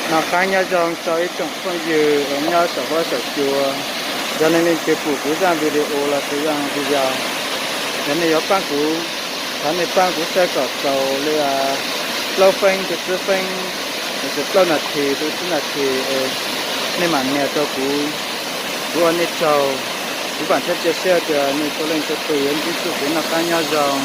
Noj qab nyob zoo rau ib tsoom phooj ywg uas nyob saum huab saum cua, yog nej leej twg pum kuv zaj video los sis zaj video, yog nej yuav pab kuv, thov nej pab kuv share kom txaus li plaub feeb rau tsib feeb, los sis plaub nas this rau tsib nas this, nej mam nias rau kuv, kuv ua nej tsaug. Kuv vam thiab cia siab tias nej txhua leej txhua tus yuav ntsib txoj kev noj qab nyob zoo.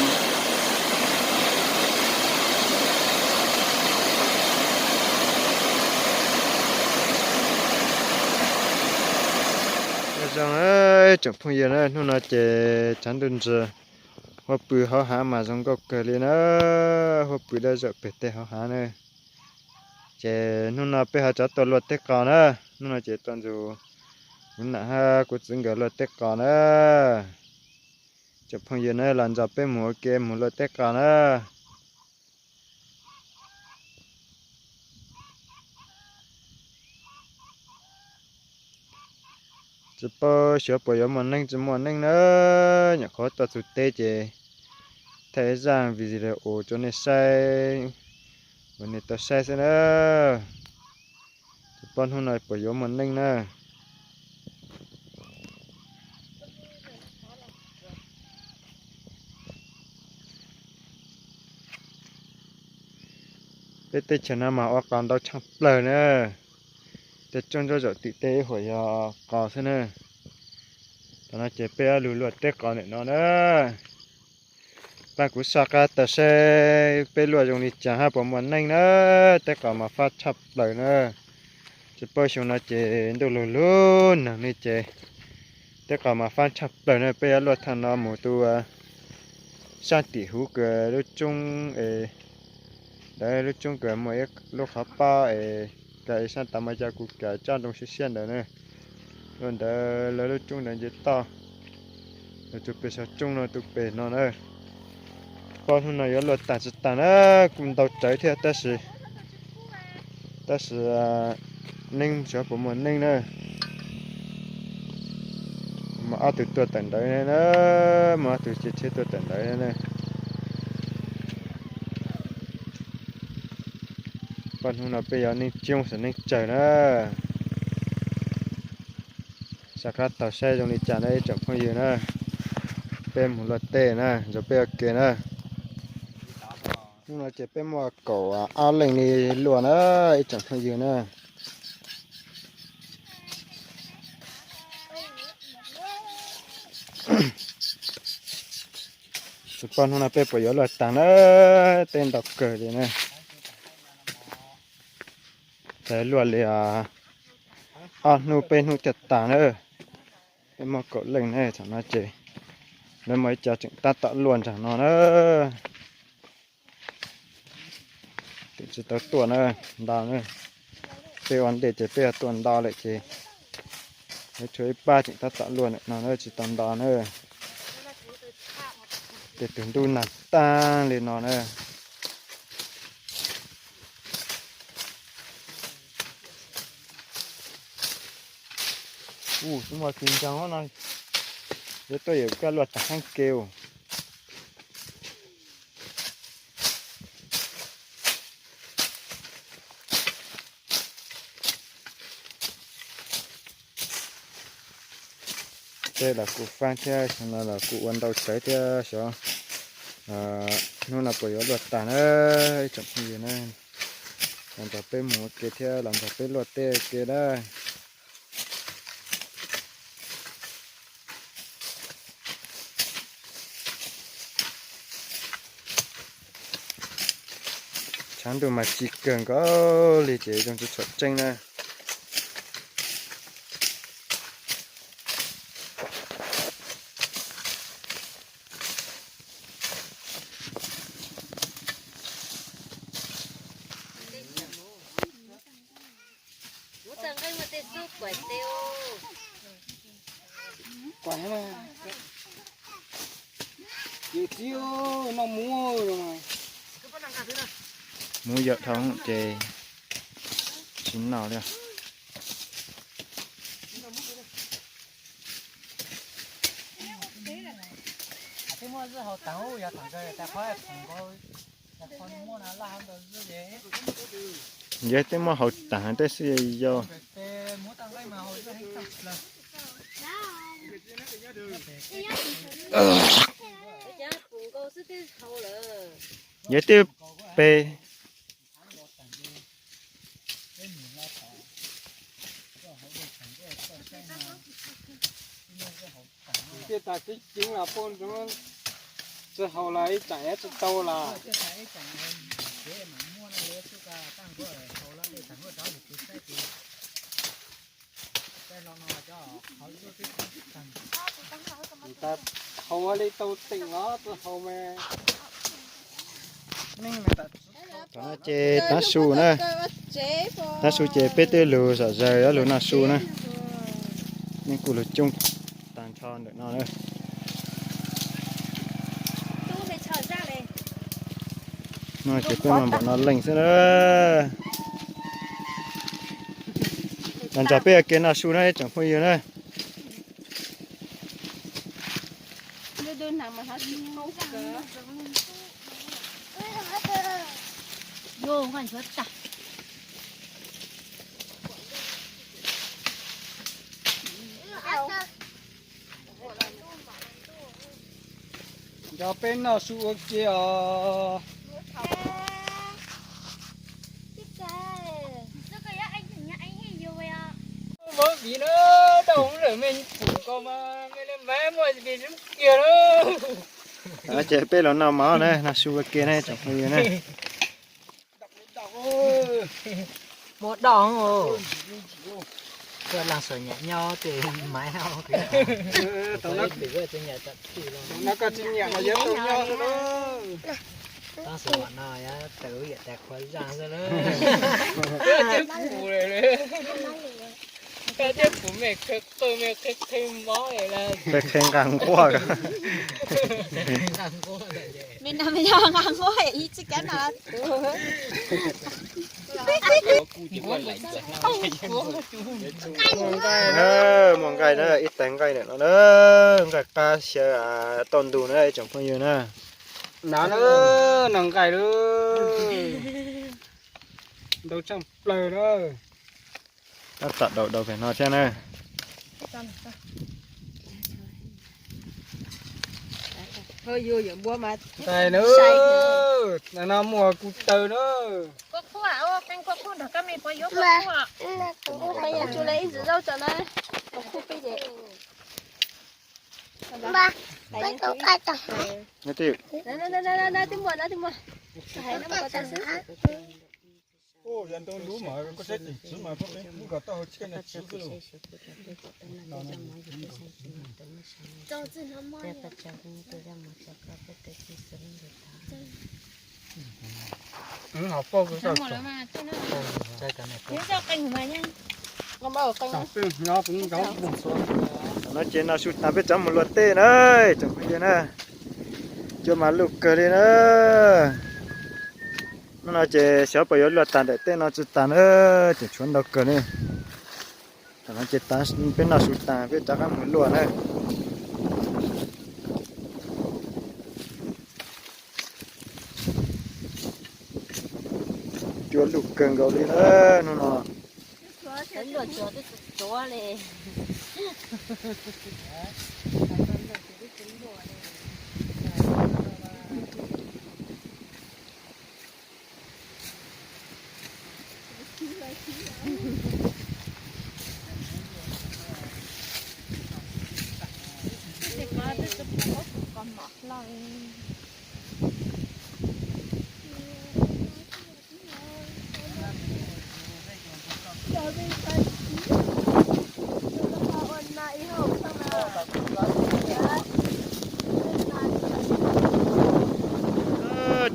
Nyob zoo tsoom phooj ywg na, hnub no ces tshav ntuj ntsws, huab pw hauv hav mas zoo nkauj kawg li na, huab pw dawb zaum pem tej hauv hav na. Ces hnub no peb ho rov tuaj luaj teb qos na, hnub no ces tuaj nrog kuv nam hab kuv txiv nkawd luaj teb qos na. Tsoom phooj ywg na, los nrog peb mus ua ke mus luaj teb qos na. Tsis paub xyov puas yuav muaj neeg tsis muaj neeg na, nyuam qhuav tuaj txug teb ces thaij zaj video rau nej saib, ua nej tau saib xwb na. Tsis paub hnub no puas yuav muaj neeg na. Peb teb chaws no mas ua qos ntau tshaj plaws na. Tej roob nruab zaum tim tej ib huam yog qos xwb na. Tam no ces peb ob lug luaj teb qos ntawm no na. Pab kuv soj qab taug saib peb luaj zoo li cas hab puas muaj neeg na. Teb qos mas fab tshaj plaws na. Tsis paub xyoo no ces ntuj lug lug neeg li ces teb qos mas fab tshaj plaws na. Peb yuav luaj thaum no mus tu sab tim huv kws lub roob es, ntawd lub roob kws muaj ib lub qhov pob es, kav sab tav mas yog kuv kav tsob ntoo siab siab ntawd na. Luaj ntawd lawv lub roob ntawd nce toj, lawv tus pem saum roob no tus pem no na. Paub hnub no yuav luaj tag tsis tag na, kuj ntau rawv thiab tab sis, tab sis neeg xyov puas muaj neeg na. Muaj ob tug tuaj tawm ntawd na, muaj ob tug tsheb tuaj tawm ntawd na. Paub hnub no peb yuav neeg coob xwb neeg tsawg na. Soj qab taug saib zoo li cas na ib tsoom phooj ywg na. Peb mus luaj teb na, nrog peb ua ke na. Hnub no ces peb muaj kaum ob leej li luaj na ib tsoom phooj ywg na. Tsis paub hnub no peb puas yuav luaj tag na, teb ntau kawg li na. Txawm luaj li ob hnub peb hnub thiaj tag na. Peb muaj kaum leej na, thaum no ces lawv muaj ib co tseem tab tom luaj nraag no na. Tseem tsis tau tuaj na, nto na. Peb ua ntej ces peb yuav tuaj nto lawm ces lawv tshuav ib pab tseem tab tom luaj ntawm no na, tsis tau nto na. Ces tus ntub nag tag li no na. Ub, twb muaj tsis ntsoog no, yuav tuaj yuav kaj luaj tag heev ke. Teb los kuj faab thiab, xyoo no los kuj ua ntau tsawv thiab xyov hnub no puas yuav luaj tag na ib tsoom phooj ywg na. Los nrog peb mus ua ke thiab los nrog peb luaj teb ua ke na. Tshav ntuj mas ci kawg nkaus li ces zoo tsis tshua tseeb na. Muv yawm dhau ces tsis noj li. Muaj zib haus taag, yog taag kawg tas qhov phoom nkaus, qhov muaj na laj hauv ntawd zib ces. Yog tej muaj hauv taag tej xwb yog. Yog tej peg. Tej tas tseeb tseeb los puab tsi haus los ib tsam tsi tau los. Haus li tau teem los tsi haus mas. Tom no ces taab su na, taab su ces peb twb lug zom zaws yuav lug noj su na. Neej kuj lug coob taag nrho ntawm no na. No ces peb mas npaum no leej xwb na. Los nrog peb ua ke noj su na ib tsoom phooj ywg na. Nrog peb noj su ua ke os. Muab viv na, daj hov lawm mej pum ko mas mej le mas muaj viv lub kiag na. Ces peb los noj mov na, noj su ua ke na tsoom phooj ywg na. Muaj daj os. Koj laag xuam nyam nyob tes maiv hau. Tau no koj tsis nyiam los yuav tau nyob xwb. Taab su no yog tawm yam tas qhuav zaj xwb na. Koj thiab kuv, koj thiab kuv mej qhia qw mej qhia qhia mob. Qhia qhia nqag nquaj. Mej no mej yog nqag nquaj ib tsi kav no. Muaj nqaij na, ib tais nqaij ntawm no na, nqaij qab xyaw toj ntug na ib tsoom phooj ywg na. No na, no nqaij lawm. Ntau tshaaj plawg na. Tab tom daus daus pem no thiab na. Tais na, no muaj kuv taw na. Thaum no ces noj su taag peb rov mus luaj teb na, tsoom phooj ywg na. Cua mas luj kawg li na. Hnub no ces xyov puas yuav luaj taag ntawm teb no tsi taag na, tseem tshuav ntau kawg ne. Thaum no ces peb noj su taag peb rov qab mus luaj na. Cua luj kawg nkaus li na hnub no.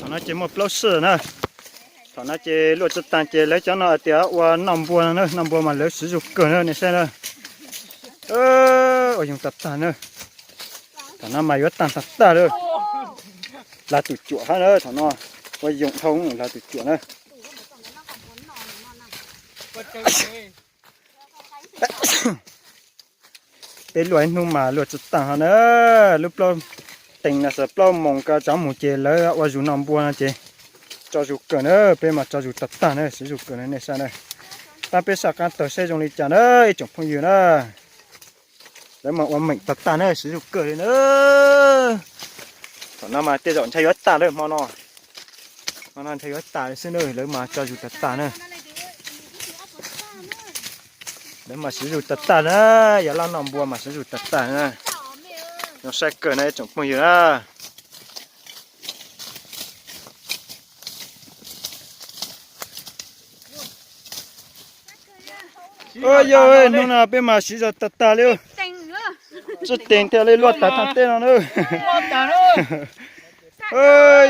Thaum no ces muaj plaub sij na. Thaum no ces luaj tsi taag ces lawv cov no hais tias ua noj npua no na, noj npua mas lawv siv zug kawg na nej saib na. Ua yoog tag tag na. Thaum no mas yuav taag tag tag lawm. Lag tus cuam hab na thaum no. Ua yoog dhau lag tus cuam na. Peb luaj ib hnub mas luaj tsi taag ho na. Lub plaub teev no xav plaub moos ko tsav mus ces lawv ua zug noj npua no ces Tso zus kawg na, peb mas tso zus tag tag na, siv zus kawg na nej saib na. Tab peb saj qab taug saib zoo li cas na ib tsoom phooj ywg na. Lawv mas ua meem tag tag na, siv zus kawg li na. Thaum no mas tej zaum ntshai yuav tas lawm hmo no. Hmo no ntshai yuav tas li xwb na, lawv mas tso zus tag tag na. Lawv mas siv zus tag tag na, yav laj noj npua mas siv zus tag tag na. Zoo saib kawg na ib tsoom phooj ywg na. Yog hnub no peb mas siv zog tag tag li. Tsib teev thiaj li luaj tas thaj teb no na.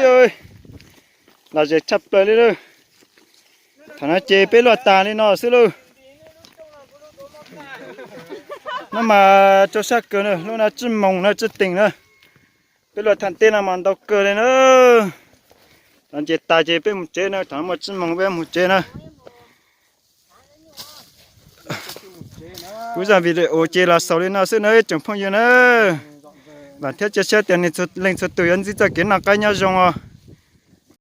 Yog lom zem tshaj plaws li lauj. Thaum no ces peb luaj tas li no xwb lauj. No mas rau siab kawg na, lub no tsib moos na, tsib teev na. Peb luaj thaj teb no mas ntau kawg li na. Thaum nce tas ces peb mus tsev na, thaum no muaj tsib moos peb mus tsev na. Kuv zaj video ces los xaus li no xwb na ib tsoom phooj ywg na. Vam thiab cia siab tias nej leej txhua tus yuav ntsib txoj kev noj qab nyob zoo os.